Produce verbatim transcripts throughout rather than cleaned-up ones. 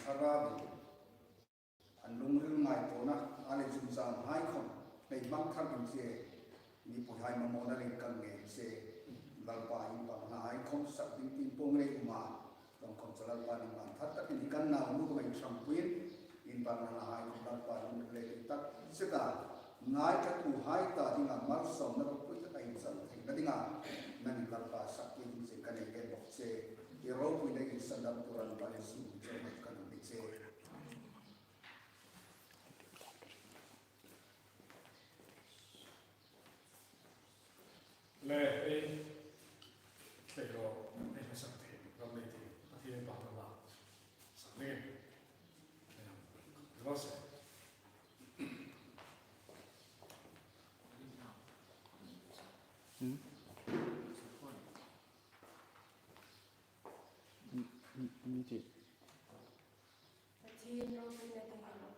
Thlarau an lungril ngaituona a le zungzam hai khom nei hmang thar ding che, mipuihai mamawna lei kan ngei che, Lalpa inpakna hai khom sak ding tin pung lei um a, ṭawng khom chu Lalpa nangman thar takin hi kan nau nu ka mai ṭhangpuiin, inpakna hai khom Lalpa lungril le tak zeta ngaithlatuhai ta dinga malsawmna ropui tak a inchang theina dinga nangin Lalpa sak ding che ka nei ve bawk che, i ropuina in sandam turan Lalpa le sum che kan ni che. Le, ei, thei lo, ei, hla sak thei, ram nei thei, Pathien pa hla sak nei. Ei, hla sak. Hmm? Hmm, hmm, hmm. Pathien ropuina dingin,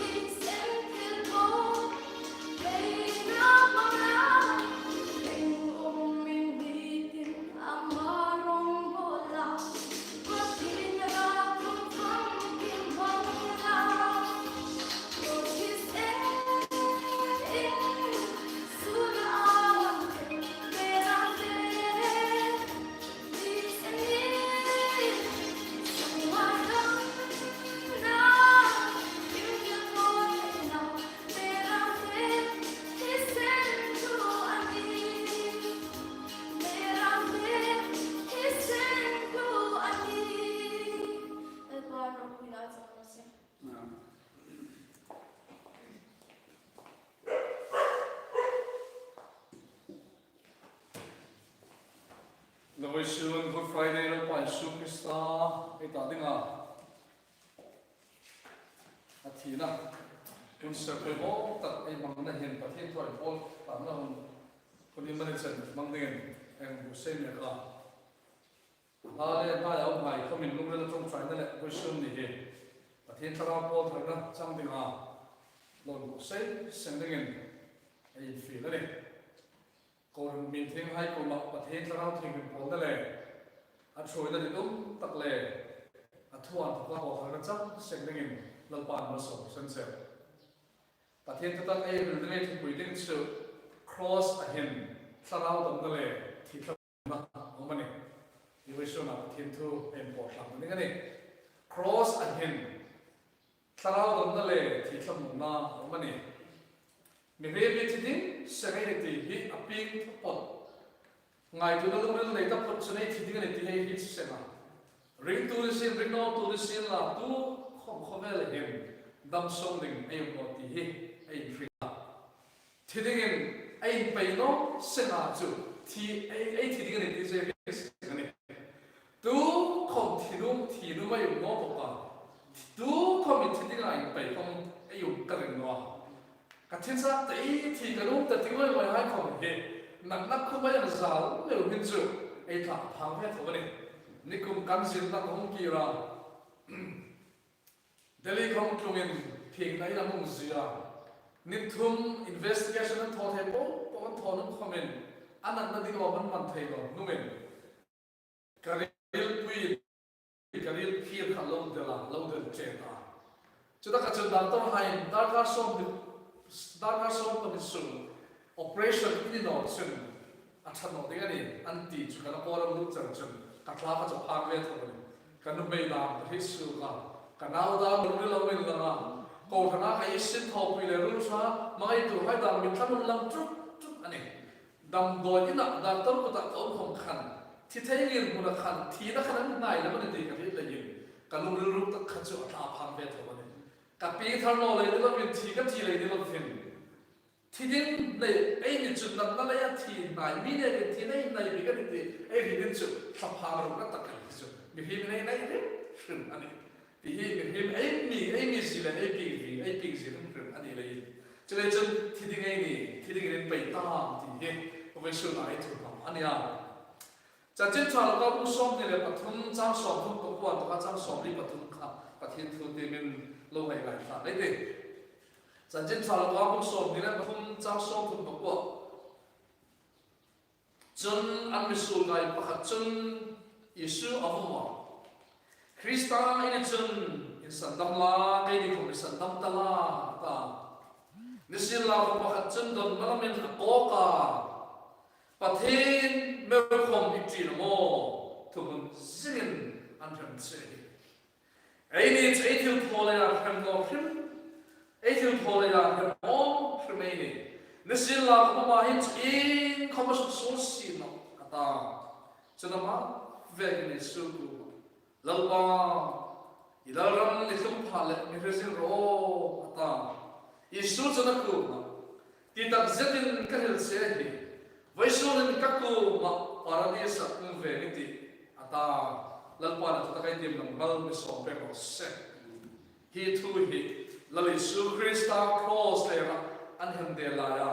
thisen thil thu theina hmang kan. Vawisun Good Friday Lalpa Isu Krista ei ta dinga a thina hun sir pei bawk tak ei hmangna hin Pathien thu ei pawl tangna hun hun in mani chen hmang dingin ei hung sei mek a. Hla le hla a um hai khomin lungrila ṭawngṭaina le vawisun ni hi Pathien Thlarau pawl tharna chang dinga lawn buotsai seng dingin ei infiel a nih. Kohran mi thienghai kuoma Pathien Thlarau Thienghlim pawlna le a ṭhuoina ni tum tak le a thu an thawka pawl tharna chang seng dingin Lalpan malsawm seng seng. Pathien thutak ei hril ding, ei thupui ding chu Cross-a hin thlarau damna le thi thlarau a um a nih. Hi vawisuna Pathien thu ei pawl tlang ding a nih. Cross-a hin thlarau damna le thi thlamuongna a um a nih. Mihriem hi thi ding seng ei ni ti hi a pieng taphawt. Ngaituona lungril nei taphawt chun ei thi ding a nih ti hi ei hriet seng a. Ringtu ni sien, ringnaw tu ni sien la, tukhawm khawvel hin dam sawm ding ei um naw ti hi ei hriet a. Thi dingin ei inpei naw seng a chu, thi, ei, ei thi ding a nih ti chu ei hriet seng a nih. Tukhawm thi nuom, thi nuom ei um naw bawk a. Tukhawm ei thi dinga inpei khawm ei um ka ring naw a. Ka thinzak ta ei thi ka nuom ta ti ngoi ngoi hai khawm hi, natna khawm ei inzal lem hin chu ei tla phang ve tho a nih. Nikum kan zinna ka hung kir a. Delhi khawm tlungin phingna ei la hung zui a. Ni thum investigation an thaw thei po po, an thaw nuom khawmin a natna ding awm an man thei naw nuomin ka rilpui, ka rilphir kha lo del a, lo del che ta. Chutaka chun doctor hai darkar sawm ni, darkar sawm pahni sung operation i ni naw chun a ṭha naw ding a nih an ti chu ka la call lut chang chun ka tla kha chu phang ve tho a nih. Ka nuhmei dam ka hriet suok a, ka nau dam lungril a um inla, kohran a ka isin thawpui le ruolṭha hmangaituhai dam mi thlamuong lang ṭut ṭut a nih. Damdawi ina doctor kuta ka um khawm khan, thi thei ngir hmuna khan, thina khan an hnai lem a nih ti ka hriet leiin, ka lungril ruk tak kha chu a tla phang ve tho a nih. Ka pieng thar naw lei ni lovin, thi ka thi lei ni lovin, thi ding nei ei ni chun natna leia thi hnai, mi nekin thina ei hnai bik a nih ti ei hriet ding chu thlaphang ruk tak a ni chu. Mihriem ei nei hrim hrim a nih. Ti hi mihriem ei mi, ei mi zie le ei pieng zie, ei pieng zie hrim hrim a ni leiin. Chuleiin chun thi ding ei ni, thi dingin inpei ta ti hi, vawisuna ei thu hlak a nih a. Chanchin Ṭha Luka bung sawmhni le pathum chang sawmthum pakuo, taka chang sawmli pathum kha Pathien thu tiemin lo hei ngaithlak ei tih. Chanchin Ṭha Luka bung sawmhni le pathum chang sawmthum pakuo. Chun an misuol ngai pakhat chun Isu a vawng a, Krista i ni chun insandam la, keini khawm insandam ta la, a ta. Nisienlakhawm pakhat chun dawnna lamin a kawk a, Pathien meu khawm i ṭi naw maw? Thuhmun zingin an hrem che hi. Eini chu ei thilthaw leia hrem naw hrim, ei thilthaw leia hrem naw hrim ei nih. Nisienlakhawm ama hin chu iengkhawm a suksuol si nawh, a ta. Chun ama vekin Isu kuomah, Lalpa, i lalram i thlung pha leh mi hre zing rawh, a ta. Isu chun a kuomah, Ti tak zetin ka hril che hi, vawisunin ka kuomah Paradis-a um ve i tih, a ta. Lalpan a thu tak ei tiem nang mal mi sawm pek raw se. Hi thu hi Lal Isu Krista cross lera an hemde laia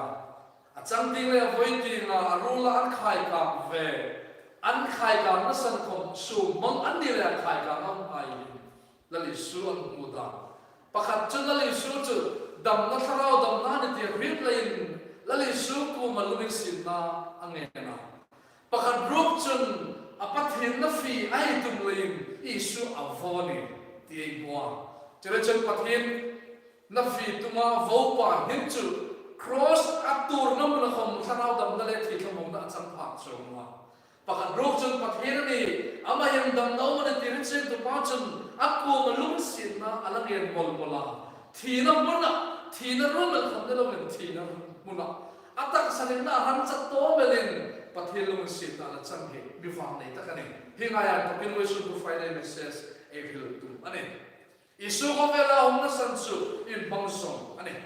a chang tieng le a vawi tienga a ruola an khaikang ve, an khaikangna san khawm sum mang an ni le a khaikang a um hai hi Lal Isu an hmu dan. Pakhat chu Lal Isu chu damna, thlarau damna a ni ti a hriet leiin Lal Isu kuoma lunginsietna a ngen a. Pakhat ruok chun a Pathienna fie a tum leiin Isu a vawng a nih ti ei hmu a. Chuleiin chun Pathienna fie tuma vawng pa hin chu cross a tuorna hmuna khawm thlarau damna le thi thlamuongna a chang phak chuong a. Pakhat ruok chun Pathien a ni, ama hin damna um a ni ti hriet chiengtu pa chun a kuoma lunginsietna a la ngen mawl mawl a. Thina hmuna, thina ruol mei khawm ni loin thina hmuna a taksa dingin a hang chat tawm elin Pathien lunginsietna a la chang hi mi vangnei tak a nih. Hi ngai ang takin vawisun Good Friday message ei hril tum a nih. Isu khawvela hungna san chu inhmang zawng a nih.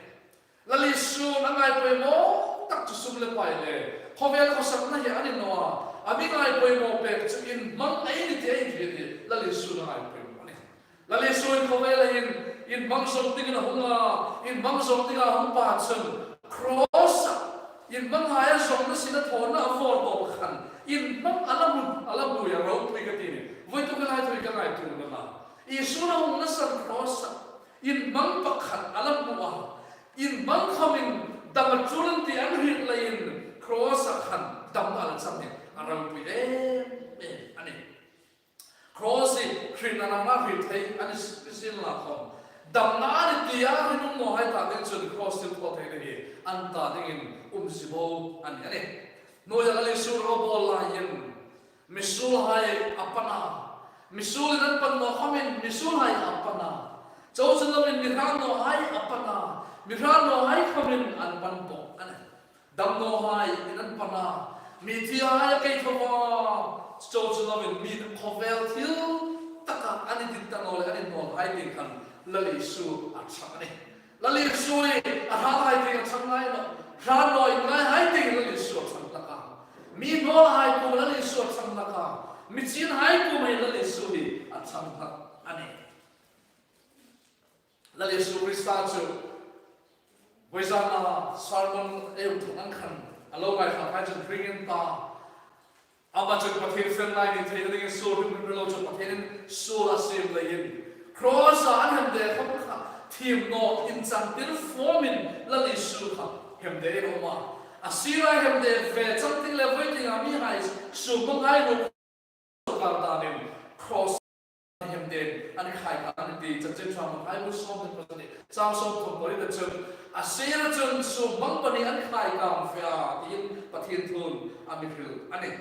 Lal Isu a ngai poimaw tak chu sum le pai le khawvel khawsakna hi a ni naw a. A mi ngai poimaw pek chu inhmang ei ni ti ei hriet hi Lal Isu a ngai poimaw a nih. Lal Isu in khawvela hin inhmang zawng dingin a hung a, inhmang zawng dinga a hung pa chun cross-a inhmang hai a zawngna sina thawna a vawr tawp khan inhmang a la hmu, a la hmu a ropui ka ti a nih. Vawituk lai thu ka ngaituo naw a. Isu a hungna san cross-a inhmang pakhat a la hmu a. Inhmang khawmin dam a ṭul an ti an hriet leiin cross-a khan damna a la chang hi a ropui em em a nih. Cross hi hrietna nangma hriet thei a ni s-, ni sien la khawm, damna a ni tia hre nuom naw hai ta ding chun cross thilthawtheina hi an ta dingin um si bo a nih a nih. Hnuoia Lal Isu a lo bawl laiin misuolhai a pan a, Misuol in an pan naw khomin misuolhai a pan a. Chu chu lovin mi hrat nawhai a pan a. Mi hrat nawhai khomin an pan bawk a nih. Dam nawhai in an pan a. Mi thihai a kei tho a. Chu chu lovin mi khawvel thil taka an dit ta naw le an inhnawl hai ding khan Lal Isu a chang a nih. Lal Isu hi a hrathai tieng a chang ngai naw. Hrat naw inngaihaia tieng Lal Isu a chang hlak a. Mi hnawlhai kuoma Lal Isu a chang hlak a. Mi chinhai kuoma Lal Isu hi a chang hlak a nih. Lal Isu Krista chu vawisuna sermon ei hung thawk ang khan a lo ngaithlak hai chun hringin ta. Ama chun Pathien fel lai ni theina dingin suol hrim hrim lo chu Pathienin suol a siem leiin cross-a an hemde khawm kha thiem naw inchangtir fawmin Lal Isu kha hemde in a um a. A sira hemde ve chang ding le voi dinga mihai sum hmanghai ruok kar danin cross hemde an khai kang a nih ti Chanchin Ṭha Mathai bung sawm le pasari chang sawmthum pariet chun a sira chun sum hmang pahni an khai kang ve a tiin Pathien thun a mi hril a nih.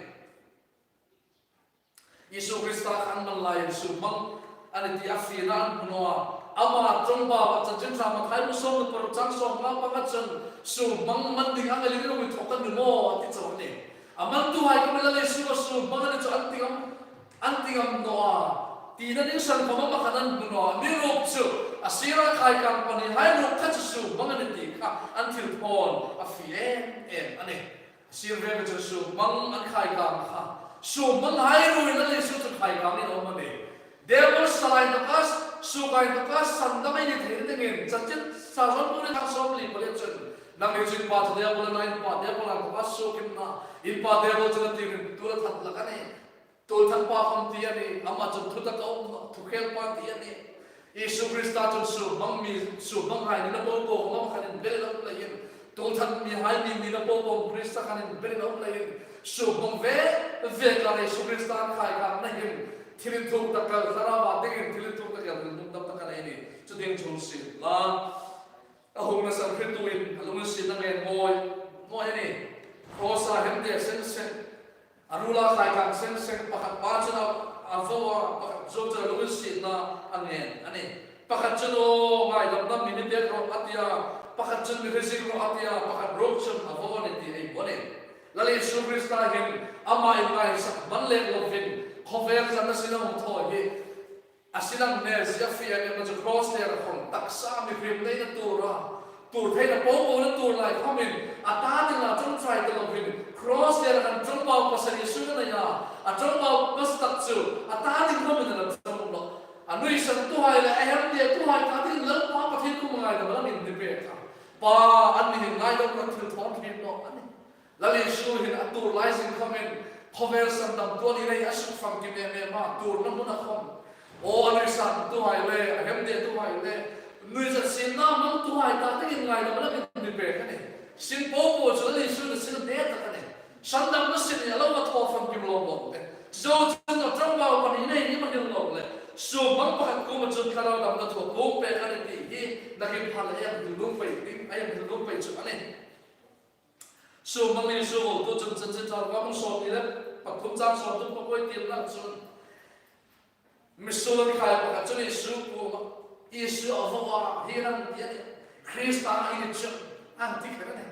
Isu Krista kha an man laiin sum hmang a nih ti a fiena an hmu naw a. Ama ṭawngbau a Chanchin Ṭha Mathai bung sawm le paruk chang sawmnga panga chun sum hmang man ding ang elin lo mi thawk a ni maw a ti chauh a nih. A mantuhai kuoma Lal Isu sum hmang a ni chu an ti ngam, an ti ngam naw a. Tina ding san khawm ama khan an hmu naw a. Amiruokchu a sira khai kang pahnihai ruok kha chu sum hmang a nih ti kha an thilthaw a fie em em a nih. Sir ve ve chu sum hmang an khai kang kha. Sum hmanghai ruok Lal Isu chu khai kangin a um a nih. Devil sala inthoka, suka inthoka sandam ei ni thei dingin Chanchin Ṭha Johan bung li chang sawmli pariet chun, nangni chu in pa chu Devil a na, in pa Devil a inthoka suok in na, in pa Devil chu na ti rin, tu la that hlak a nih. Tuolthat pa khawm ti a nih, ama chun thutak a um, thukhel pa ti a nih. Isu Krista chun sum hmang mi, sum hmanghai nina po po khawm ama khan inberin a um leiin, tuolthat mihai mi nina po po Krista khan inberin a um leiin, sum hmang ve ve kha Isu Krista an khai kangna hin thil inthuk tak kal, Thlarauva dingin thil inthuk tak kal, thil inthuk tak kal a nei a nih. Chu ding chun sien la. A hung nasan hretuin a lunginsietna ngen mawi mawi a nih. Cross-a hemde seng seng, a ruola khai kang seng seng, pakhat pa chun a, a vo a, pakhat zawk chun a lunginsietna a ngen a nih. Pakhat chun, aw, ngaidamna mi ni pek rawh a ti a, pakhat chun mi hre zing rawh a ti a, pakhat ruok chun a vo a nih ti ei hmu a nih. Lal Isu Krista hin ama inngaihsak hman lek lovin khawvel channa sin a hung thaw hi a sin ang naw zie a fie em em a chu cross lera khawm taksa mihriem neina tura, tuor theina po po na tuor lai khawmin a ta dinga ṭawngṭai ta lovin cross lera khan ṭawngbau pasari suk a nei a, a ṭawngbau pasari tak chu a ta ding khawmin a la ṭawng nawh. A nuisantuhai le a hemdetuhai ta ding Lalpa Pathien kuoma ngaidam a la mi ni pek a. Pa an ni hin ngaidam kan thilthaw hrim naw a nih. Lal Isu hin a tuor lai zing khawmin khawvel sandamtu a ni leiin a suk famkim em em a, tuorna hmuna khawm. Aw, a nuisantuhai le, a hemdetuhai le, nuisan sinna hmangtuhai ta dingin ngaidam a la mi ni pek a nih. Sin po po chu Lal Isu hin a sin a hne tak a nih. Sandamna sin hi a lo va thaw famkim lawm lawm le. Chu chun a ṭawngbau pahni nei ni ma hril lawm le. Sum hmang pakhat kuoma chun thlarau damna thu a puong pek a nih ti hi nakin phal a hang hril nuom pei ding, a hang hril nuom pei chu a nih. Sum hmang Isu bawltu chun Chanchin Ṭha Luka bung sawmhni le pathum chang sawmthum pakua tiemna chun, misuol an khai pakhat chun Isu kuoma, Isu a vo a, hi nang ti a nih. Krista i ni chun, an ti kha a nih.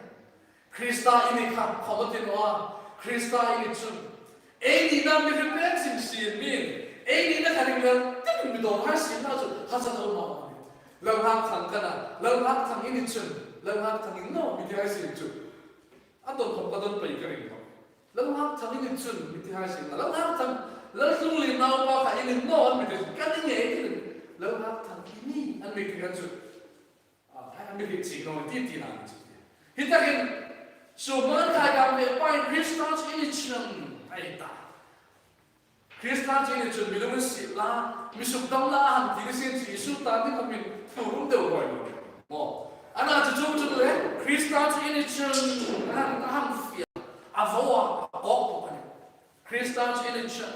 Krista i ni kha, khawm a ti naw a. Krista i ni chun, ei nina mi hre pek zing sien mi, ei nina kha ring lem, ti mi dawng hai sien na chu, kha sa lo ma. Lalngakthang ka na, Lalngakthang i ni chun, Lalngakthang i ni naw, mi ti hai sien chu. A don khawm ka don pei ka ring nawh. Lalngakthang i ni chun, mi ti hai sien na. Lalngakthang, Lalthlunglien naupa kha i ni naw an mi ti, ka ni ngei ti. Lalngakthang i ni an mi ti kha chu. A, an mi hriet chieng naw ti tina an chu. Hi takin, sum hmang an khai kang ve pain Krista chu i ni chun, a ti ta. Krista chu i ni chun mi lunginsiet la, mi sukdam la a hang ti ni sien chu Isu ta ni khawmin thu rum deu hoi lo. Maw. Ana chu chu chu le, Krista chu i ni chun, a hang, a hang fiel, a vo a, a kawk bawk a nih. Krista chu i ni chun.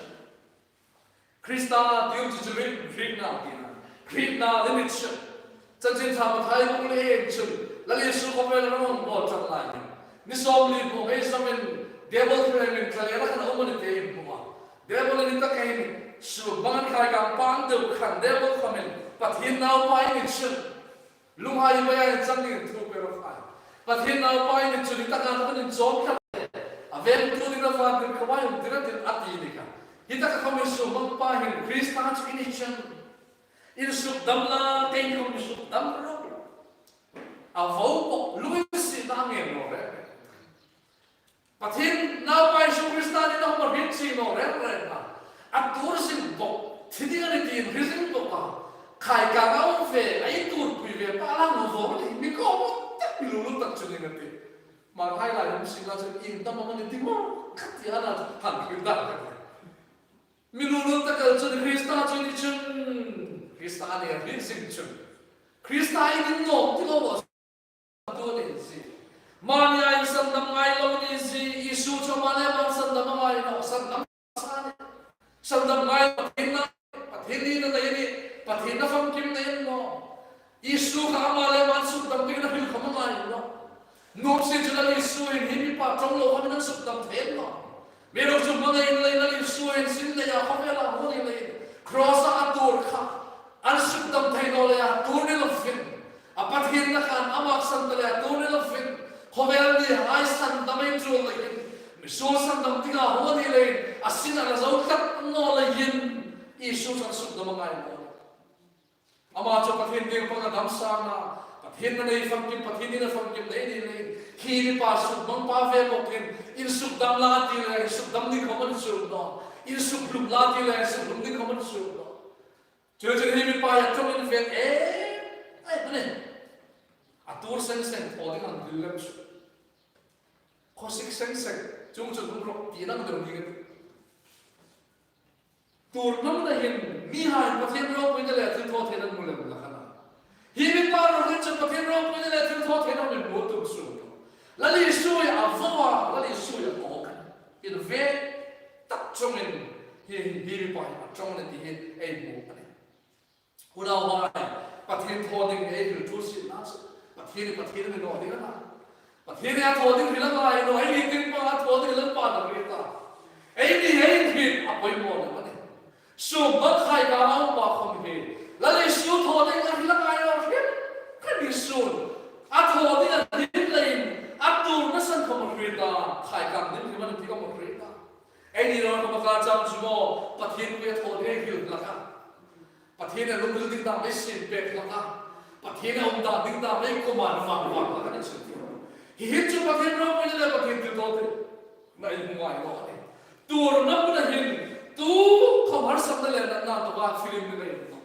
Krista ti chu chu hriet, hrietna tina. Hrietna i ni chun. Chanchin Ṭha Mathai bung li chun, Lal Isu khawvela a hung bawl chang lai hin, ni sawmli bung ei zongin, Devil thurengin thlalera khan a um a ni ti ei hmu a. Devil ni tak hin, Sûm bang an khai kâng pang deu khan deu khawmin Pathien naupa i ni chun, lunghai beiin chang dingin thu pe ro khai. Pathien naupa i ni chun i taka kan inchawm kha le, a vêngtu dingin a van ding khawm a um ding a tih, a ti ni kha. Hi taka khawmin sûm bang pa hin Krista chu i ni chun, insukdam la, kei khawm insukdam ro. A vo bok, lunginsietna ngên naw reng. Pathien naupa Isu Krista nina khawm a hriet chie naw reng reng a. A tuor zing bok, thi ding a nih tiin hre zing bok a. Khai kâng a um ve, a intuorpui ve, pa lang lo vawng ni, mi ko bok tak, mi lulu tak chu ning a tih. Hmanghai lai hung sing la chun, ieng tam am a ni ti maw, ka ti a, a na chu hang hre ta ka ti. Mi lulu tak el chun Krista chu i ni chun, Krista a ni a hriet zing chun, Krista i ni naw ti lo a. Tu ni zie. Mani a insandam ngai lo ni zie, Isu chu ama le ama insandam a ngai naw, sandam sa ni. Sandam ngai Pathien na, Pathien nina nei ni, Pathien na famkim nei naw. Isu kha ama le ama insukdam dingin a hril khawm a ngai naw. Nuom sien chu Lal Isu hin hi mi pa ṭawng lo khawmin an sukdam thei naw. Mi ro chu hmangai leiin Lal Isu hin sin leia khawvela hung ni leiin, cross-a a tuor kha, an sukdam thei naw leia tuor ni lovin, a Pathien na khan a maksan ta leia tuor ni lovin, khawvel mihai sandam ei ṭul leiin, misuol sandam dinga hung ni leiin, a sin a la zo tlat naw leiin, Isu chu an sukdam a ngai naw. Ama chu Pathien tieng pang a dam sa a, Pathien na nei famkim, Pathien nina famkim nei ni leiin, hi mi pa sûm bang pa ve bawkin, insukdam la ti le, insukdam ding khawm a ni sûm naw. Insukhlum la ti le, insukhlum ding khawm a ni sûm naw. Chu chu hi mi pa a ṭawngin ve e, ai, a ni. A tuor seng seng, thaw ding an hril lem chu. Khawsik seng seng, chuong chu hung ro, ti nang deu ding a tih. Tuorna hmuna hin, mihai Pathien ropuina le thilthawtheina an hmu lem hlak a na. Hi mi pa ro hin chu Pathien ropuina le thilthawtheina an hmu tum suol. Lal Isu a vo a, Lal Isu a aw kha. In ve tak chungin, hi, hi mi pa hi a ṭawng a nih ti hi ei hmu a nih. Unauhai, Pathien thaw ding ei hril ṭul sienla chu, Pathien, Pathien a ni naw ding a na. Pathien a thaw ding hril a ngai naw, ei ni tieng pang a thaw ding Lalpan a hriet a. Ei ni ei hriet a poimaw naw a nih. Sûm bang khai kânga um pa khawm hi, Lal Isu thaw ding a hril a ngai naw, hrim hrim Isu a thaw ding a hriet leiin, a tuorna san khawm a hriet a, khai kâng ding hrim a ni ti khawm a hriet a. Ei ni naw khawm a ka chang chu maw, Pathien mi a thaw ding ei hril hlak a. Pathien a lungril ding dam ei siem pek hlak a. Pathien a um dan ding dam ei kuoma vang vang hlak a ni chu. Hi hin chu Pathien ropuina le Pathien thilthawtheina ei hmu ngai naw a nih. Tuorna hmuna hin, tukhawm harsatna le natna tawka filim ni nei naw.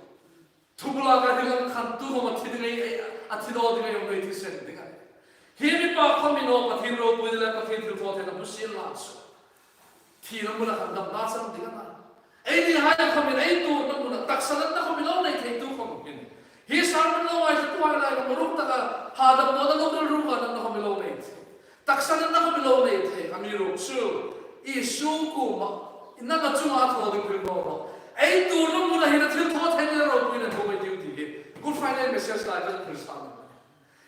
Thubula ka hril ang khan tukhawm a thi ding ei, a thi naw ding ei um, ei thisen ding a nih. Hi mi pa khawm i naw Pathien ropuina le Pathien thilthawtheina hmu sienla chu, thina hmuna khan damna chang ding a na. Ei nihai khawmin ei tuorna hmuna taksa natna khawm i lo nei thei tu khawm hin, hi sermon lo ngaituhai lai khawm ruk taka hadam nawna lo rilru ka natna khawm i lo nei thei. Taksa natna khawm i lo nei thei, amiruokchu Isu kuoma, i natna chunga thaw ding hril naw ro. Ei tuorna hmuna hin a thilthawtheina le ropuina hmu ei tiu ti hi Good Friday message lai ka hril sa.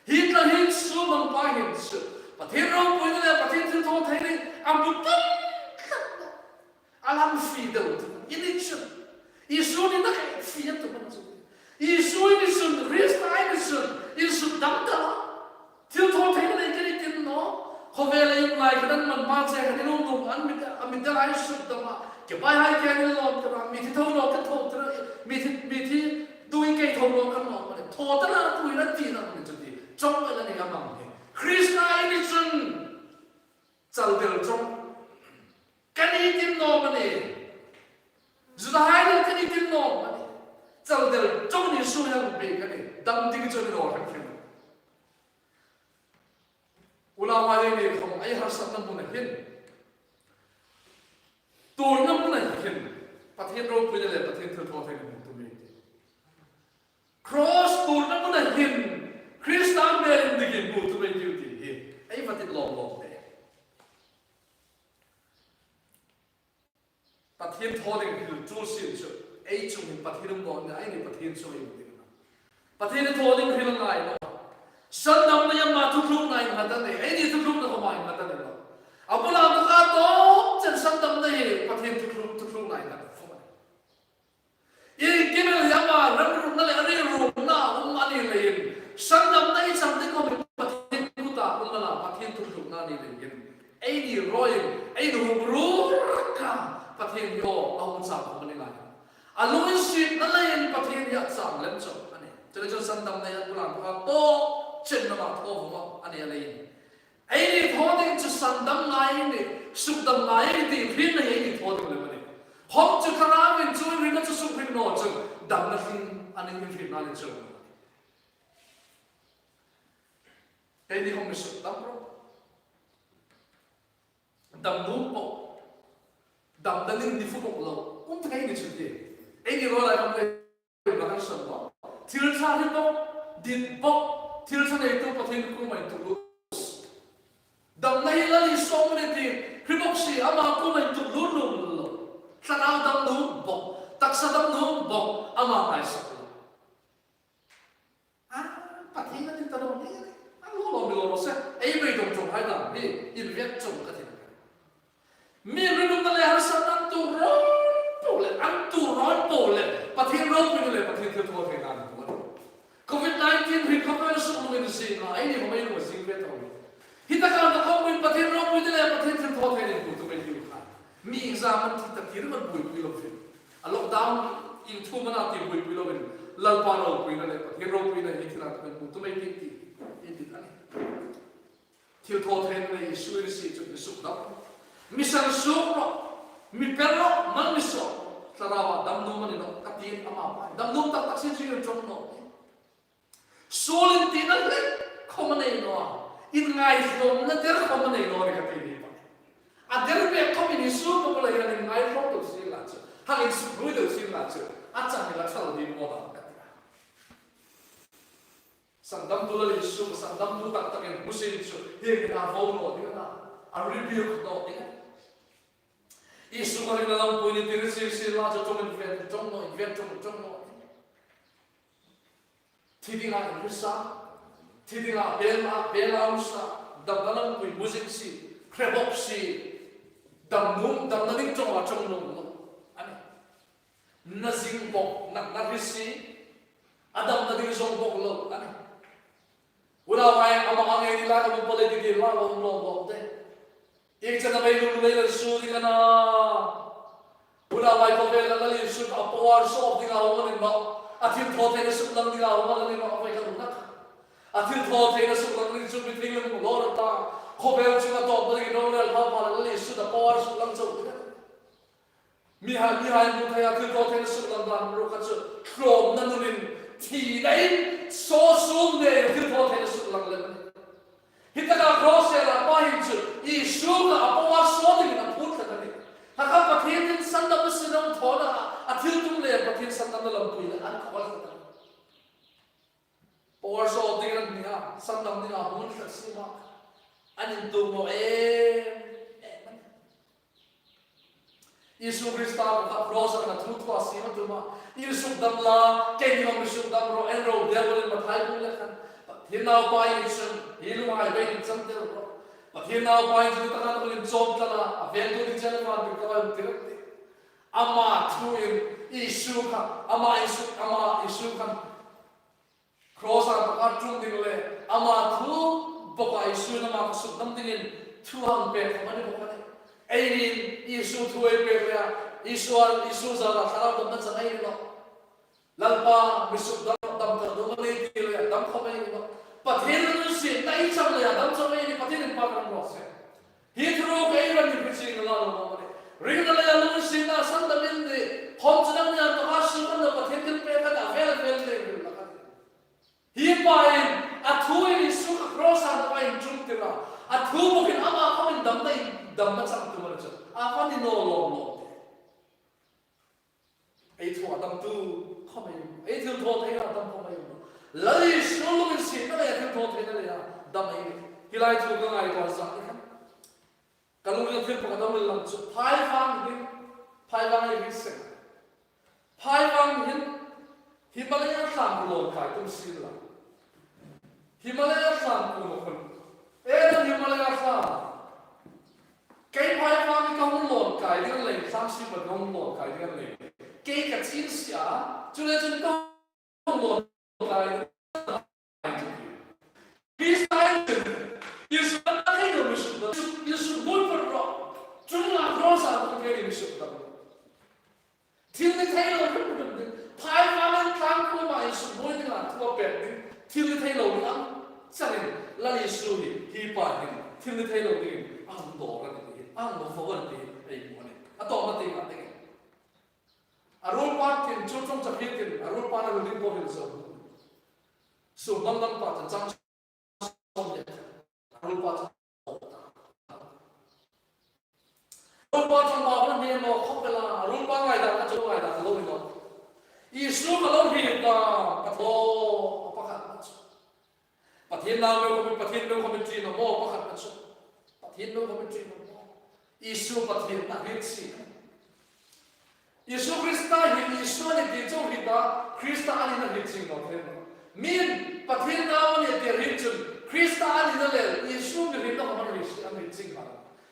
Hi tla hin sûm bang pa hin chu, Pathien ropuina le Pathien thilthawtheina a hmu tlat tlat naw. A lang fie deu tu, i ni chun. Isu nina kha fie a tum a ni chu. Isu i ni chun, Krista i ni chun, insukdam ta la. Thilthawtheina nei ka ni ti naw. Khawvela um lai khan an man ma che khan i lungdum an mit, a mit dela insukdam a. Kepaihai kha an lawm ta la, mithi tho naw ka tho ta la, mithi, mithi dui kei tho naw ka lawm a ni. Thaw ta la tu i la ti naw ni chu ti. Chawng la ni ka mang hi. Krista i ni chun chaldel chawng. Ka ni ti naw am a ni? Judahai le ka ni ti naw am a ni? Chaldel chawng ni su yang be ka ni. Dam ding chu ni naw reng khin. Unauhai, ei ni khawm ei harsatna hmuna hin, tuorna hmuna hin, Pathien ropuina le Pathien thilthawtheina hmu tum ei tiu. Cross tuorna hmuna hin, Krista hmel indikna hmu tum ei tiu ti hi ei va ti lawm lawm de. Pathien thaw ding hril ṭul sien chu, ei chungah Pathien um naw nia, ei ni Pathien chu ei um ding a na. Pathien thaw ding hril a ngai naw. Sandamna hi ama thutlukna innghat a nih, ei ni thutlukna khawm innghat a ni naw. A bula inthawka tawp chen sandamna hi Pathien thutluk, thutlukna innghat khawm a nih. Iengkim el hi ama remruotna le a rilruotna a um a ni leiin, sandamna i chang ding khom hi Pathien kuta um a na, Pathien thutlukna a ni leiin, eini rawiin, ei nuom ruol kha Pathien hi aw a hung chang khom a ni leiin, a lunginsietna leiin Pathien hi a chang lem chauh a nih. Chuleiin chun sandamna hi a bulah a tawp chenna ma thaw vawng a ni a leiin, eini thaw ding chu sandam ngai ei nih, sukdam ngai ei nih ti hrietna hi eini thaw ding lem a nih. Khom chu thlarauin chu hrietna chu suk hriet naw chun damna hring a nih, hrietna ni chu. Eini khom mi sukdam ro. Dam nuom bok. Damna ding ni fu bok lo. Um thei ni chu ti. Eini rawi lai khom le Thil ṭha hriet bok, dit bok, thil ṭha neitu Pathien kuoma intuk lut. Damna hi Lal Isu a nih ti hriet bok si, ama kuoma intuk lut nuom lo. Thlarau dam nuom bok, taksa dam nuom bok, ama ngaisak lo. A, Pathien a ni ta naw ni, a lo lo mi lo lo se, ei beidong ṭawng hai dam hi, inviet ṭawng ka ti. Mi rinumna le harsatna an tuor rawn po le, an tuor rawn po le, Pathien ropuina le, Pathien thilthawtheina an tuor. Covid nineteen hi khawvel suk lungin zing a, eini khom ei lung a zing ve ta. Hi taka na khom Pathien ropuina le, Pathien thilthawtheina an tuor tu mai ti kha. Mi zam an thi ta ti ri man buoipui lo fe. A lockdown in thu mana ti buoipui lovin, Lalpa ropuina le, Pathien ropuina hi thil an tuor tu mai ti ti. Ei ti a nih. Thilthawtheina le Isu ei sie chu mi sukdam. Mi sansuok ro, mi per ro, mal mi suok ro. Thlarauva dam nuom a ni naw, ka ti ama pa. Dam nuom tak tak sin sin ṭawng naw. Suol intina le khom a nei naw. Inngaitlawmna der khom a nei naw ni ka ti ni pa. A der bek khom Isu bok la hian inngaithlawm deu si la chu. Hang insuknuoi deu si la chu. A chang hi la thal ding maw dam ka ti a. Sandamtu Lal Isu, sandamtu tak takin hmu sin chu, hi a vo naw ding a na, a rebuke naw ding a. Isu ka ring lampui ni ti ri si si la chu ṭawng inven, ṭawng naw, inven ṭawng, ṭawng naw. Thi dinga inrisa, thi dinga bel a, bel a um sa, damna lampui hmu zing si, hre bok si, dam nuom, damna ding ṭawnga ṭawng nuom lo. A nih. Na zing bok, na, na hre si, a damna ding zawng bok lo a nih. Unau hai, ama ang ei ni la ka bu pale ti ti la ka um lo bok te. Ieng chen a mei lung lei la su ding a na. Unau hai khawvel la Lal Isu a power show off dinga hung a ni naw. A thilthawtheina suklang dinga hung a ni naw, a vai ka lung nak. A thilthawtheina suklang ding chu mi thei lem lo ra ta. Khawvel chu a tawp ding no le pha pha la Lal Isu a power suklang chauh ding a. Mihai, mihai hmu theia thilthawtheina suklang dan ruok kha chu tlawmna nunin thinain saw sum neia thilthawtheina suklang lem a nih. Hi taka cross-a Lalpa hin chu Isu kha a power show dingin a phut tlat a nih. Kha kha Pathienin sandamna sin a thawna a thil tum le Pathien sandamna lampui le an khawm tlat a nih. Power show ding an ni a, sandam dinga hun tlat si ma. An intuok naw em em a nih. Isu Krista kha cross-a a thu thua si ma tuma. Isu dam la, keini khom Isu dam ro, en ro, Diabol in Mathai bung le khan. Pathien Naupa in chun, hi lunghai bei in chang tel ro. Pathien Naupa in chun taka in chawm tlat a, a vengtu ding chen a van ding ka van tir ti. Ama thuin Isu kha, ama Isu, ama Isu khan. Cross-a taka ṭum ding le, ama thu boka Isu'n ama kha sukdam dingin thu hang pek khom a ni bok a nih. Eini Isu thu ei pek le a, Isu a, Isu zara thlarau damna chang ei ni lo. Lalpa mi sukdam, dam ka dam a nei ti le a dam khom ei ni lo. Pathien lunginsietna ei chang le a dam chang ei ni, Pathienin pa kan ro se. Hi thu ro ei ran ni pi ching la lo ma ni. Ringna le lunginsietna sandam in ni, khom chu nang ni a to a su kan lo Pathien thil pek kan a vel vel le ringna kan. Hi pa in a thu in Isu kha cross-a taka inṭum tir a. A thu bokin ama khawmin damna in, damna chang tum a ni chu. A kha ni naw lawm lawm. Ei thu a damtu khawm ei, ei thilthawtheina a dam khawm ei. Lal Isu lunginsietna le thilthawtheina le a dam ei. Hi lai thu ka ngaituo zat ni khan. Ka lungrilah thil pakhat a mi lang chu, Phaivang hin, Phaivang ei hriet seng. Phaivang hin, Himalaya tlang lawn kai tum si la. Himalaya tlang kum a khun. E, Himalaya tlang. Kei Phaivang ka hung lawn kai ding lei, tlang si ma ka hung lawn kai ding lei. Kei ka chin si a, chu le chun ka hung lo kai. Krista in, Isu a thei lo mi suk dam, Isu buoi phar ro, chun a cross a hung thei mi suk dam. Thil ni thei lo hrim hrim ding, phai vang an tlang kuoma Isu buoi ding a thu a pek ding, thil ni thei lo ding ang. Changin, Lal Isu hi, hi pa hin, thil ni thei lo ding, ang dawr a ni ti, ang lo fo a ni ti, ei hmu a ni. A tawpna tieng a ding. A ruolpa tin, chu chungchang hi tin, a ruolpa na ruling ko hin zo. Sum dang dang pa chan chang sawm le, a ruolpa chang. A ruolpa chang ba na ne mo khop la, a ruolpa ngai da ka chu ngai da ka lo ni lo. Isu ka lo hriet ta, ka thaw, a pakhat na chu. Pathien nau meu khawm, Pathien meu khawm ṭi naw maw, pakhat na chu. Pathien meu khawm ṭi naw maw. Isu Pathien a hriet si. Isu Krista hi Isu a ni ti chau hi ta, Krista a nina hriet chieng naw thei. Min Pathien nau a ni ti hriet chun, Krista a nina le Isu mi hrietna khawm a hriet si, a hriet chieng naw.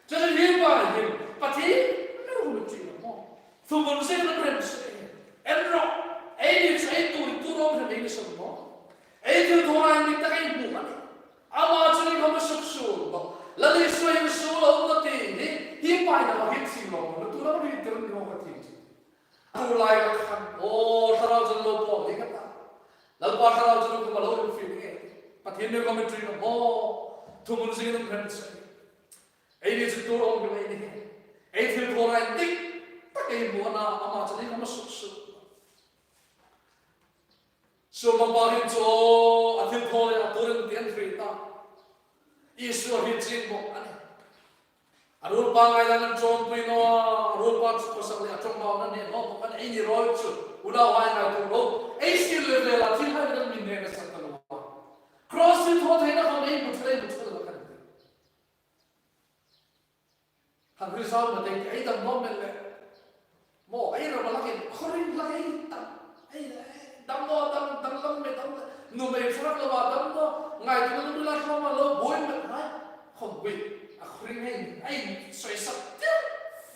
Chuleiin hi pa hin Pathien meu khawm ṭi naw maw. Thuhmun zingin an hrem si. En ro, ei ni chu ei tuor, tuor awm hrem ei ni sawm maw. Ei thilthaw rai ni tak ei hmu a nih. Ama chu ni khawm a suksuol bawk. Lal Isu hin suol a um naw ti hi, hi pa hin a hriet chieng lo, na tu lo hriet tir ni lo ka ti. Tu lai ka khan, aw, Thlarau chun lo pawl ding ka ta. Lalpa Thlarau chun khawm a lo hung fie ding e. Pathien meu khawm ṭi naw maw. Thuhmun zingin an hrem si. Ei ni chu tuor awm hrem ei ni. Ei thilthaw rai ni tak ei hmu a na, ama chu ni khawm a suksuol. Sum a pa hin chu a thilthaw le a tuor in ti an hriet ta. Isu a hriet chieng bawk a nih. A ruolpa ngai dan an ṭawmpui naw a, a ruolpa chu khawsak le a ṭawngbau an ne naw bawk a nih, ei ni rawi chu. Unauhai ngaituo ro. Ei sir le vela thil hai dan min ne na sak ta lo a. Cross thilthawtheina khawm ei hmu thei, ei hmu thei lo kan ti. Han hril zau ma tei ei dam naw men le. Maw, ei ram a lakin, khawring lak ei tam. Ei, ei, dam naw, dam, dam lam me dam. Nuhmei ṭha rak lo a dam naw. Ngaituo nuhmei la ṭha ma lo, buoi ma hai. Khawm buoi. A khawring ei, ei, soi sak. Tir.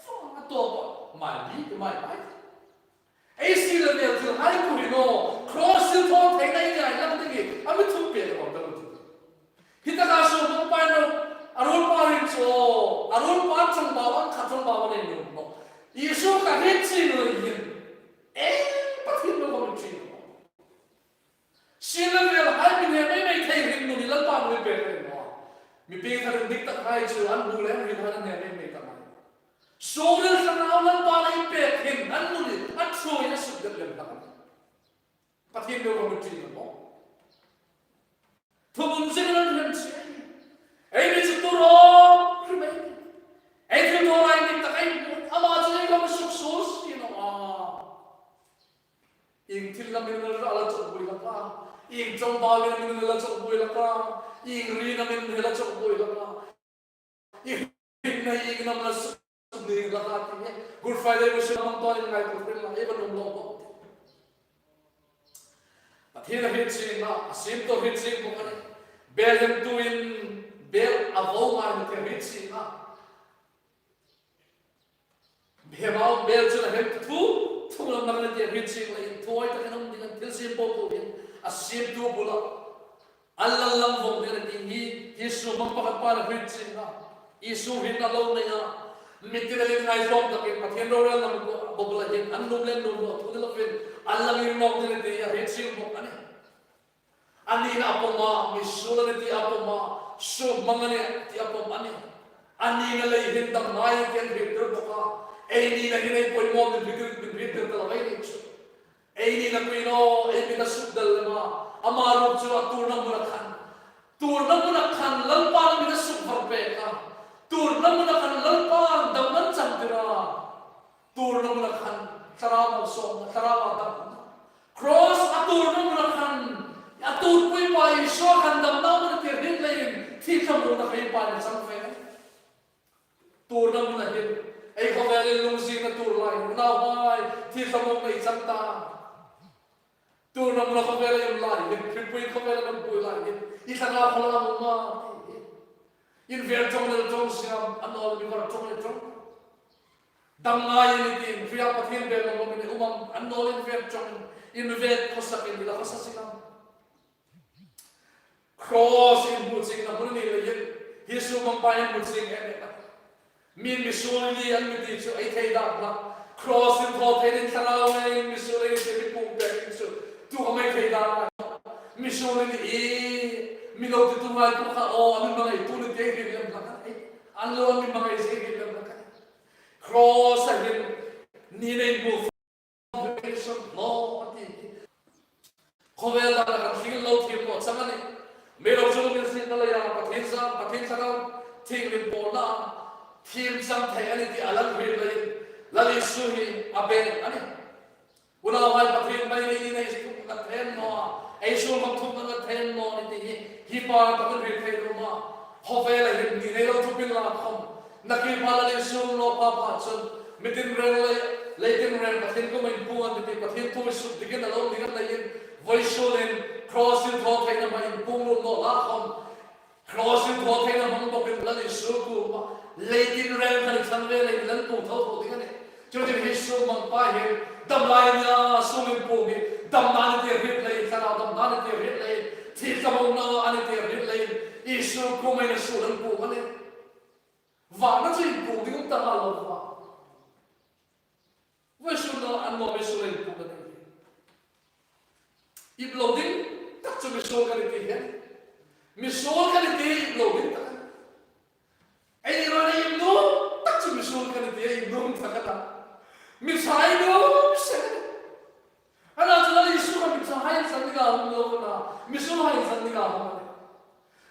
Fo, a to ba. Mai bi, mai, mai. Ei sir le vel thil hai ku hi naw, cross thilthawtheina ei ni lai ding hi, a mi thum pek lo dam. Hi taka sum a pa naw, a ruolpa ring chu, a ruolpa ṭawngbau, an kha ṭawngbau a nei nuom naw. Isu ka hriet chieng lo hin, ei, Pathien meu khawm ṭi naw. Sir le vel hai mi hne mei mei thei ring nun hi Lalpan a mi pek ring naw. Mi pieng tharin dik tak hai chu an bu le an hril hai an hne mei mei ta mai. Suolril thlarau Lalpan a mi pek hin an nun hi a ṭhuoiin a suk det lem hlak. Pathien meu khawm ṭi naw maw. Thuhmun zingin an hrem si. Ei ni chu tuor awm hrem ei ni. Ei thilthaw rai ni tak ei hmu. Ama chu ei khawm suksuol si naw a. Ieng thil lamin a la chawk buoi hlak a, ieng ṭawngbau lamin a la chawk buoi hlak a, ieng ri lamin a la chawk buoi hlak a, ieng hringna, ieng namna suk ni hlak a ti hi. Good Friday mission a hmang tawn in ngaituo hril la, ei va nuom lo bawk. Pathien a hriet chieng a, a siemtu a hriet chieng bawk a nih. Bel hemtuin bel a vo ngai naw ti a hriet chieng a. Hemau bel chun a hemtu thu, thu lam nak na ti a hriet chieng leiin, thuoi takin um ding an thil siem po po hin, a siemtu bula an lal lam vawng ding a ti hi, hi sum a pakhat pa a hriet chieng a. Isu hin a lo nei a. Mitin a lin ngai hlawm takin Pathien rorel lam bula hin, an nuom le nuom naw thu ni lovin, an lam in nawk ding a ti a hriet chieng bawk a nih. A nina a pawm a, mi suol a nih ti a pawm a, sum hmang a nih ti a pawm a nih. A nina lei hin damna ei ti an hriettir bawk a. Ei nina hin ei poimaw min hriettir, min hriettir ta lo ei ni chu. Ei nina kuo naw, ei mit a suk del lem a. Ama ruok chu a tuorna hmuna khan. Tuorna hmuna khan Lalpan a mit a suk var pek a. Tuorna hmuna khan Lalpan damna a changtir a. Tuorna hmuna khan thlarau malsawmna, thlarau a damna. Cross a tuorna hmuna khan, a tuorpui pa Isu khan damna hmuna tir ding leiin, thi thlamuongna kha ei pa a chang ve. Tuorna hmuna hin, ei khawvelin lungzingna tuor lai, unauhai, thi thlamuongna ei chang ta. Tuorna hmuna khawvel ei um lai hin, hripui khawvelin um pui lai hin, i thlarau khawlam um a, ti hi. Invêl ṭawng le ṭawng siam, a naw le mi var ṭawng le ṭawng. Dam ngai ni tin, hria Pathien bel lo min um am, an nawl invek chawngin, invek khawsakin, i la khawsa sik am. Cross inhmu chiengna hmun ni leiin, Isu hmangpa inhmu chieng em em a. Min misuol i ni an mi ti chu ei thei dam hlak. Cross inthaw thei dingin thlarau ngeiin misuol ei ni ti mi pung pek ding chu, tu khawm ei thei dam hlak. Misuol i ni, mi lo tituhai tu kha aw, an mi hmangai tu ni ti ei hril lem hlak a nih. An lo an mi hmangai zie ei hril lem hlak a nih. Cross-a hin, ni nei bu Revelation law a ti. Khawvel dang kan thil lo thim naw chang a nih. Mei lo chu min sin na leia Pathien zam, Pathien thlarau, thienghlim pawlna thim chang thei a nih ti a Lal hril leiin, Lal Isu hi a bel a nih. Unauhai, Pathien mei ni nei thupna nghat thei naw a, ei suol khawm thupna nghat thei naw ni ti hi, hi pa ka min hril thei lo ma. Khawvela hin ni nei lo thupin la khawm, na ki pha la lei suol lo pha pha chun, mi tin reng lei, lei tin reng Pathien kuoma inpuong an ti, Pathien thu suk dingin a lo ding an leiin, vawisun hin cross inthaw theina hmaa inpuong lut naw la khawm, cross inthaw theina hmang bawkin Lal Isu kuoma, lei tin reng khan i thlang ve leiin la inpuong tho tho ding a nih. Chu chu Isu hmangpa hin, dam lai a nia, suol inpuong hi, damna a nih ti hriet leiin, thlarau damna a nih ti hriet leiin, thi ka mo na a nih ti hriet leiin, Isu kuoma hin suol inpuong a nih. Vana chu inpuong ding um ta ngai lo va. Vawisun naw an naw misuol inpuong a nih. Ip lo ding tak chu misuol ka nih ti hi. Misuol ka nih ti ip lo ding tak. Ei ni ro ni ip nuom tak chu misuol ka nih ti, ip nuom tak a ta. Mi chai nuom se. Ana chu Lal Isu kha mi chai zan ding a hung lo na. Misuol hai zan ding a hung.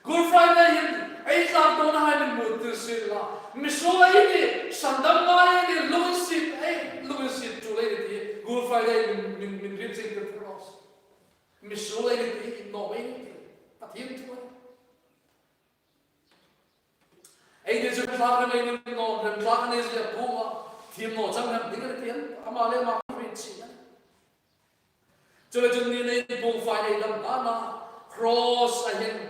Good Friday hin, ei tlak dona hai min mut tir sien la. Misuol ei ni, sandam ngai ei ni, lunginsiet ei, lunginsiet tu lei ni ti. Good Friday min, min, min rin sing tir cross. Misuol ei ni ti, no ei ni ti. Pathien thu. Ei ni chu tlak na ei ni no, tlak na ei zia puma. Thim naw chang na ding ni ti. Ama le ama rin sing. Chu le chun ni nei bu fai nei lam dana cross-a hin.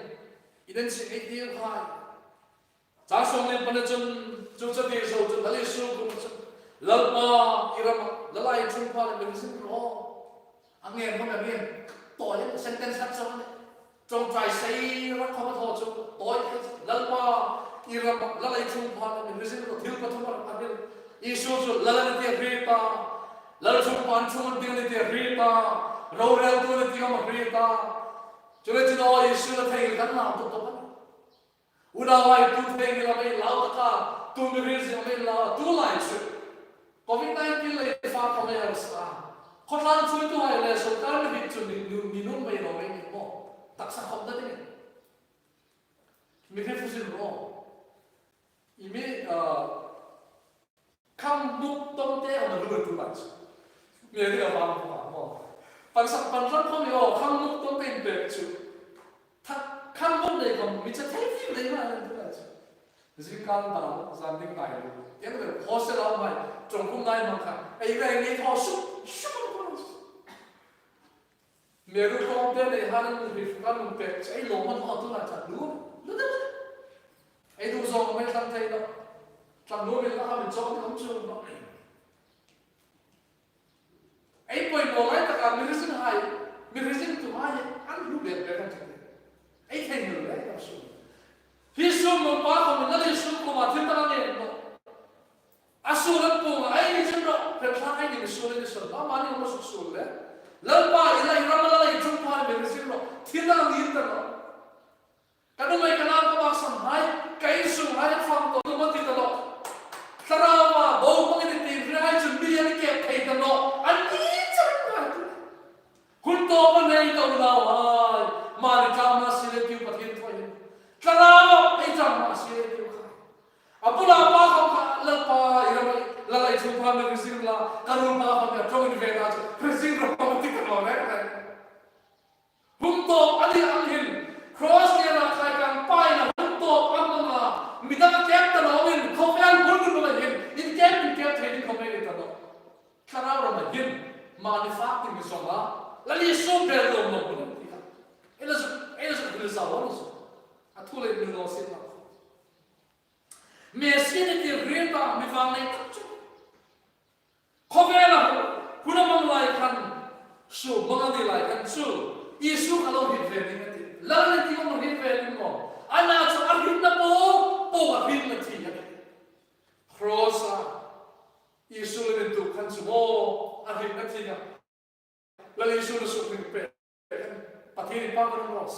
I den si ei ti hai. Chang sawm le pahnina chun, chu chu ti zo chun, Lal Isu kuoma chun, Lalpa, i rama, Lal Ichhungpha le mi hriet zing ro. A ngen hmang a ngen. Tawi sentence khat chang a nih. Ṭawngṭai sei rak khawm a thaw chu, tawi, Lalpa, i rama, Lal Ichhungpha le mi hriet zing ro, thil pathum a hril. Isu chu Lal a nih ti a hriet a. Lalchhungpha an chunga ding a nih ti a hriet a. Roreltu a nih ti khawm a hriet a. Chu le chun aw Isu la thei kan lau tawp tawp a nih. Unauhai, tu thei ngei la mei lau taka, tu mi hril zing mei lau, tu lai chu. Covid nineteen le fa khawm ei sa. Khawtlang chuongtuhai le sawrkar mi hril chu ni, ni, ni nun mei lo mei ni maw. Taksa khawm ta ding. Mi hril zing ro. I mi, ah, Khang nuk tawmte a na lu tu lai chu. Mi a dik a vang tu a maw. Pan sak pan ram khawm i aw, khang nuk tawmte in pek chu. Tha, khang nuk nei khawm mi cha thei fi nei ma a na tu lai chu. Zing kan ta, zan ding tai lu. Tiang le hostel a mai, ṭawng kum nai mang kha. Ei reng ei thaw suk, suk tu lai chu. Meru tlawmte nei han an hri kan um pek chu ei lawm an haw tu lai chu a lu. Lu de lu de. Ei du zawng mei tlang thei lo. Tlang lu min la ka min zawng ni um chu lo. Ei poimaw lai taka mi hre zing hai, mi hre zingtuhai an lu bek bek an ti. Ei thei hmel bek an su. Hi sum mo pa ko min la le sum ko ma thil ta ne lo. A suol an puong a, ei ni zing ro, hre tlang ei ni mi suol ei ni suol, mani ma suk suol le. Lalpa i la i ram la la i ṭhungpha mi hre zing ro, thil la ni ta lo. Ka nuhmei ka nau ka maksamhai, ka insunghai a fang tawp ma ti ta lo. Thlarauva, bo hmang i ni ti hre hai chun mi an kep thei ta lo. An ni chang ngai tu. Hun tawpa nei ka unauhai, mani tlangma si le tiu Pathien thu hin. Thlarauva, ei tlangma si le tiu kha. A bula pa khawm kha, Lalpa, i ram, la la i ṭhungpha mi hre zing la, ka ruolpa khawm kha ṭawngin ve ta chu, hre zing ro ti ka lo rek rek. Hun tawp a ni ang hin, cross-a khai kang paina hun tawp ang ang a, midang kep ta lo in, khawvel bul bul lo hin, inkep inkep thei ding khawm ei ni ta lo. Thlarau rama hin, mani fak ding mi zawng a, Lal Isu bel lo lo hun ti kha. Ei la zu, ei la zu, ei la zu, a thu le min lo sin ma. Messia ni ti hriet ta, mi vang nei tak chu. Khawvela hun a hmang lai khan, su hmang a ni lai khan chu, Isu kha lo hriet ve ding a tih. Lal le ti khom hriet ve ding maw. Ana chu a hrietna po po a hrietna thi a tih. Cross-a Isu le min tu khan chu maw, a hrietna thi a. Lal Isu le suk hring pe. Pathien pa kan cross.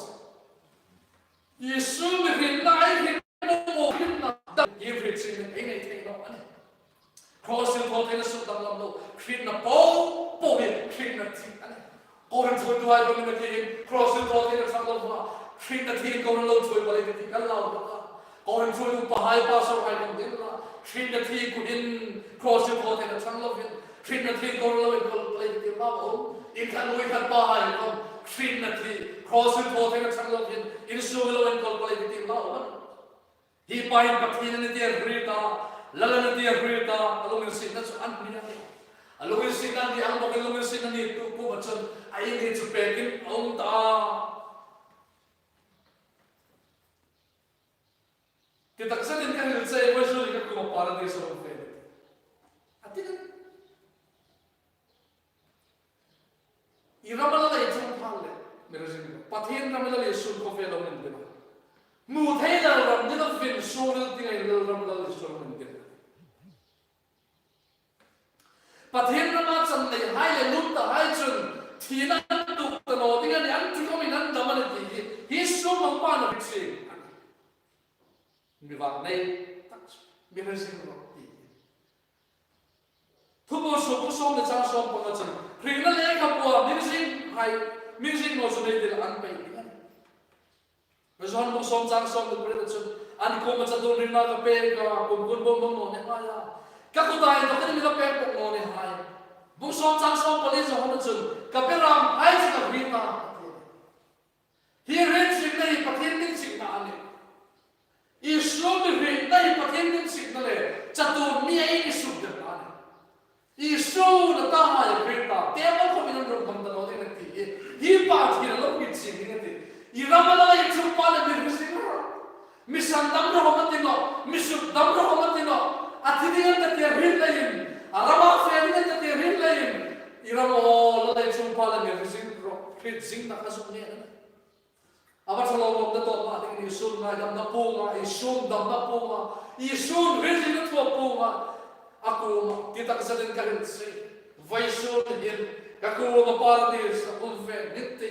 Isu mi hrietna, ei hrietna po po hrietna dang, i hriet sin ei nei thei naw a nih. Cross-in thaw theina suk danglam lo, hrietna po po hi hrietna thi a nih. Kohran thuoituhai khom ni ma ti hin, cross-in thaw theina ṭhang lo va, hrietna thi kohran lo thuoi pal ei ti kan lau ta. Kohran thuoitu pahai pastorhai khom ni la, hrietna thi kuoin, cross-in thaw theina ṭhang lovin, hrietna thi kohran lo inkawl pal ei ti lau. In khat nu in khat pahai khom, hrietna thi, cross-in thaw theina ṭhang lovin, insung lo inkawl pal ei ti lau. Hi pa hin Pathien a ni ti a hriet a, Lal a ni ti a hriet a, a lunginsietna chu a ni a. A lunginsietna ni ang bawkin lunginsietna ni tu kuoma chun a in hi chu pekin a um ta. Ti taksatin ka hril che, vawisun ka kuoma Paradis-a um fe. A ti. I ram a la lei ṭhung phal le, mi hre zing. Pathien ram a la lei sun ko fe lo nin dina. Hmu thei lo ram ni lo fin sun lo ti ngai lo ram a la lei sun lo nin dina. Pathien rama chan neihai le lum tahai chun thina an tuok ta naw ding a nih, an thi khawmin an dam a nih ti hi, hi sum ang pa na rik si. Mi vak nei tak chu, mi hre zing ro ti. Thupuonsuok bung sawm le chang sawm panga chun, hringna lekhabua mi hre zinghai, mi hre zing naw chu nei dil an pei ding a nih. Johan bung sawm chang sawm le pariet chun, an kuoma chatuon hringna ka pek a, kumkhuoin bawm bawm naw ni hai a. Ka kuta inthawkin mi la pek bawk naw ni hai. Bung sawm chang sawm pali Johan chun, ka beramhai chu ka hriet a, a ti. Hi hriet zingna hi Pathien hming zingna a nih. Isu mi hrietna hi Pathien hming zingna le, chatuon mi ei ni suk der a nih. Isu na ta hai hriet ta, te bawk khawmin an rum kham ta naw ding a nih ti hi. Hi pa thina lo hriet zing ding a tih. I ram a la lei ṭhung pa le mi hre zing ro. Mi sandam ro ma ti naw, mi sukdam ro ma ti naw. A thi ding an ta ti hriet leiin, a rama fe ding an ta ti hriet leiin, i ram a la lei ṭhung pa le mi hre zing ro, hriet zingna ka zuk nih a nih. A va ṭha lo lawmna tawpna dingin Isu ngaidamna puong a, Isu damna puong a, Isu hre zingna thu a puong a, a kuoma, ti takzatin ka hril che. Vawisun hin, ka kuoma Paradis-a um fe ning ti.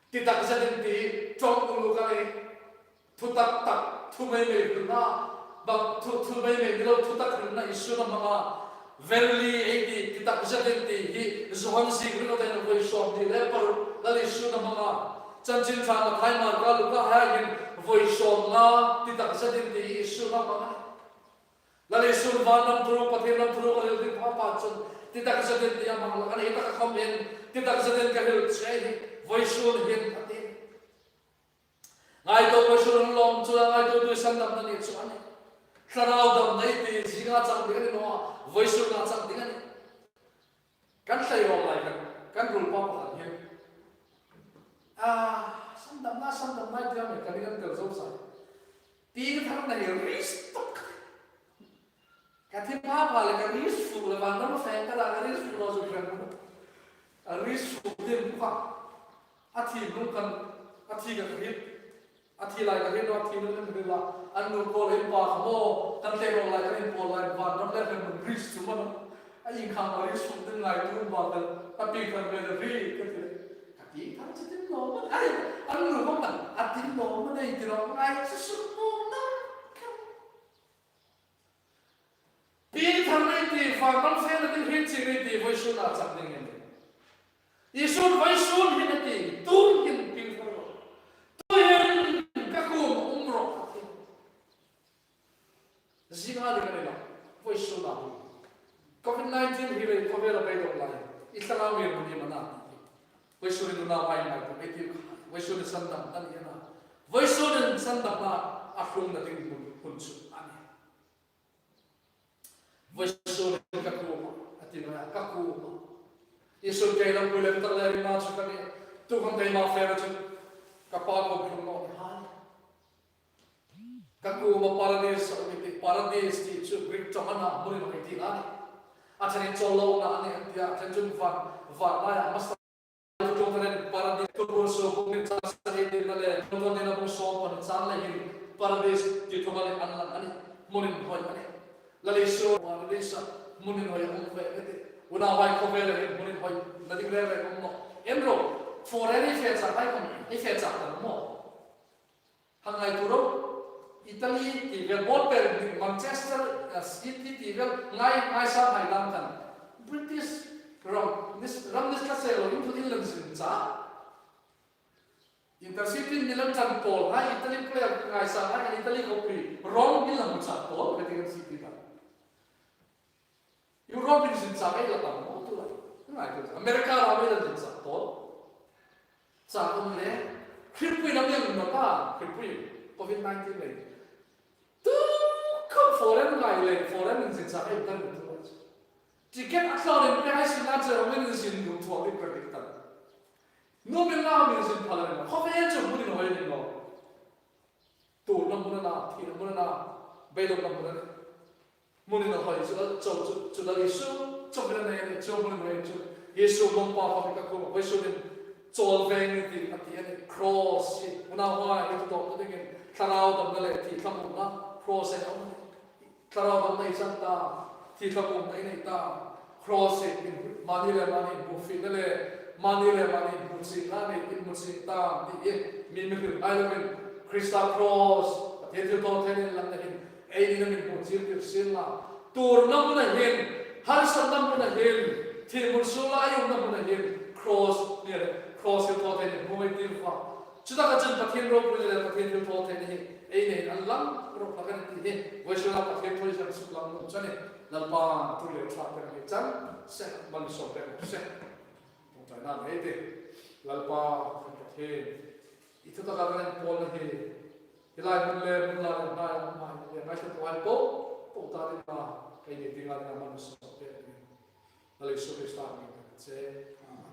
Ti takzatin ti, ṭawng uluk a ni. Thutak tak, thu mei mei hrilna, bang thu, thu mei mei ni lo, thutak hrilna Isun a hmang a. Verily ei ti, ti takzatin ti hi, Johan ziek ringawt a hin vawi sawmhni le paruk, Lal Isun a hmang a. Chanchin Ṭha Mathai, Marka, Luka hai hin vawi sawmnga, ti takzatin ti hi Isun a hmang a. Lal Isun van ram thuruk, Pathien ram thuruk a hril ding pha pa chun, ti takzatin ti a hmang hlak a ni, taka khawmin, ti takzatin ka hril che hi, vawisun hin a ti. Ngaituo vawisun an lawm chu a ngaituotu sandamna ni chu a nih. Thlarau damna ei ti zinga chang ding a ni naw a, vawisuna chang ding a nih. Kan hlei rawl lai kan, kan ruolpa pakhat hin. A, sandamna, sandamna ei ti a mi kan kan tel zo sa. Pieng tharna hi risk tak. Ka thi pha pha le ka risk fuk le van ram fe ka da ka risk fuk lo zu kan. A risk fuk ding kha. A thi lung kan, a thi ka hriet. A thi lai ka hriet naw, a thi lung kan hriet la. An nu ko le in pa kha maw, kan hlei rawl lai kan in pawl lai van ram le kan risk chu ma. A in khang a risk fuk ding ngaituo ba kan, a pieng thar ve le ri ka ti. Ka pieng thar chu tin lo ma. Ai, an nu ko kan, a tin lo ma nei ti lo ngai chu su mo na. Pieng tharna ei ti, van ram fena ding hriet zing ei ti, vawisuna chang ding a nih. Isun vawisun hin a ti, tuhin pieng thar ro. Tuhin ka kuoma um ro, a ti. Zinga ding a ni naw, vawisuna. Covid nineteen hi le khawvela beidawng lai. I thlarau mi hmun hi mana. Vawisun hin unauhai ngaituo ei ti. Vawisun hin sandamna ni a na. Vawisun hin sandamna a tlungna ding hmun, hmun chu a nih. Vawisun hin ka kuoma, a ti mai a, ka kuoma. Isun kei lampui le tak le ringna chu ka nih, tu kan keima fena chun, ka pa ko tlung naw ni hai. Ka kuoma Paradis-a um ei ti, Paradis ti chu Greek ṭawng a na, hmun ei ti a nih. A ṭhen hi chawl lo na a ni an tia, a ṭhen chun van, van laia a hmasa. Ṭawngṭaina Paradis, Ṭawngṭaina bung sawm pakuo chang sari le, Ṭawngṭaina bung sawm pakuo chang li hin Paradis ti thuma le an lang a nih. Hmun inhawi a nih. Lal Isu Paradis-a hmun inhawi a um ve a tih. Unauhai, khawvela hin hmun inhawi na ding reng reng a um nawh. En ro, foreign-a ei fe chak hai khom, ei fe chak ta maw. Hang ngaituo ro, Italy ti vel, Bombay, Manchester, eh, City ti vel, ngai, ngaisang hai dam khan. British ram, nis, ram nis ka se lo, in thu in lan zin chak. Intercity ni lam chang pawl hai, Italy player ngaisang hai, Italy khawpui, Rome ni lam chang pawl, Vatican City ta. Europe-in zin chak ei la tam maw tu lai. Ngai tu. America-a ei la zin chak tawp. Chak um le. Hripui lam ei um naw ta. Hripui. Covid nineteen le. Tu khom foreign ngai le. Foreign-in zin chak ei tam tu lai. Ticket a thlawnin pe hai sin a che, hmuna zin duthuk ei predict ta. Nuom inla hmuna zin phal le. Khawvel chu hmun inhawi a ni nawh. Tuorna hmun a na, thina hmun a na, beidongna hmun a na. Hmun inhawi chu, chu, chu, chu Lal Isu, chu hmun a na, chu hmun inhawi chu. Isu mawngpa khawm ka khum, vawisun hin chawl ve ning ti, a ti a nih. Cross hi, unauhai, ei thaw dingin, thlarau damna le thi thlamuongna, cross-a um. Thlarau damna ei chang ta, thi thlamuongna ei nei ta, cross-in mani le mani hmu fie le, mani le mani hmu chieng a nih, in hmu chieng ta, ti hi, mi, mi hril ngai lovin, Krista cross, Pathien thilthawtheina inlangna hin, eini le eini hmu chieng tir sien la. Tuorna hmuna hin, harsatna hmuna hin, thi hmun suola ei umna hmuna hin, cross, ni le, cross thilthawtheina hmu ei tir fie. Chutaka chun Pathien ropui le Pathien thilthawtheina hi ei nei an lang ro hlak a nih ti hi, vawisuna Pathien thu ei suklang nuom chu a nih. Lalpan thu le ṭha pek ei chang se, malsawm pek ei se. Ṭawngṭaina ei tih. Lalpa kan Pathien, i thu taka kan pawlna hi, hi lai hmun le hmun lai hmun lai hmun lai le ngaithlatuhai po po ta dinga, ei ni dinga dinga malsawm pek ei. Lal Isu Krista hmingin kan che. Amen.